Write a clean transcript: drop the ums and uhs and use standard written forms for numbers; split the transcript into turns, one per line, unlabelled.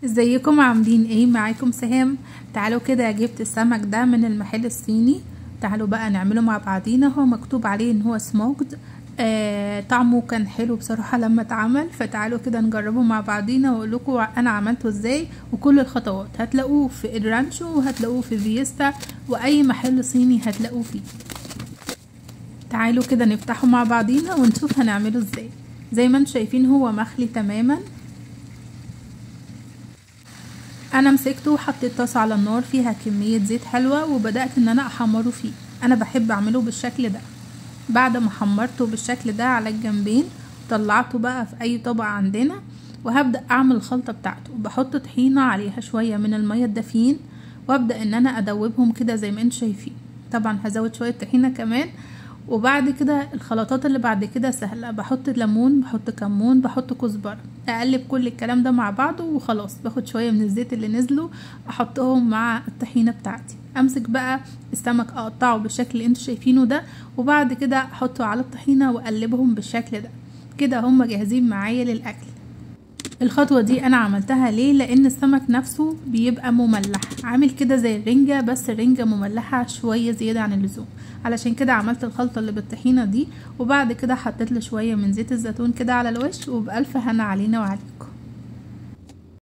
ازيكم عاملين ايه؟ معاكم سهام. تعالوا كده، جبت السمك ده من المحل الصيني، تعالوا بقى نعمله مع بعضينا. هو مكتوب عليه ان هو smoked، طعمه كان حلو بصراحة لما اتعمل، فتعالوا كده نجربه مع بعضينا واقول لكم انا عملته ازاي وكل الخطوات. هتلاقوه في الرانشو وهتلاقوه في فيستا واي محل صيني هتلاقوه فيه. تعالوا كده نفتحه مع بعضينا ونشوف هنعمله ازاي. زي ما انتم شايفين هو مخلي تماما. انا مسكته وحطيت طاسه على النار فيها كمية زيت حلوة وبدات ان انا احمره فيه. انا بحب اعمله بالشكل ده. بعد ما حمرته بالشكل ده على الجنبين طلعته بقى في اي طبق عندنا، وهبدا اعمل الخلطة بتاعته. بحط طحينه عليها شوية من المية الدافيين وابدا ان انا ادوبهم كده زي ما انتم شايفين. طبعا هزود شوية طحينه كمان. وبعد كده الخلطات اللي بعد كده سهلة، بحط ليمون، بحط كمون، بحط كزبره، اقلب كل الكلام ده مع بعضه وخلاص. باخد شوية من الزيت اللي نزله احطهم مع الطحينه بتاعتي. امسك بقى السمك اقطعه بالشكل اللي انتوا شايفينه ده، وبعد كده احطه على الطحينه واقلبهم بالشكل ده كده. هم جاهزين معايا للاكل. الخطوة دي انا عملتها ليه؟ لان السمك نفسه بيبقى مملح، عامل كده زي الرنجه، بس الرنجه مملحه شوية زيادة عن اللزوم، علشان كده عملت الخلطة اللي بالطحينه دي. وبعد كده حطيت له شوية من زيت الزيتون كده على الوش، وبالف هنا علينا وعليكم.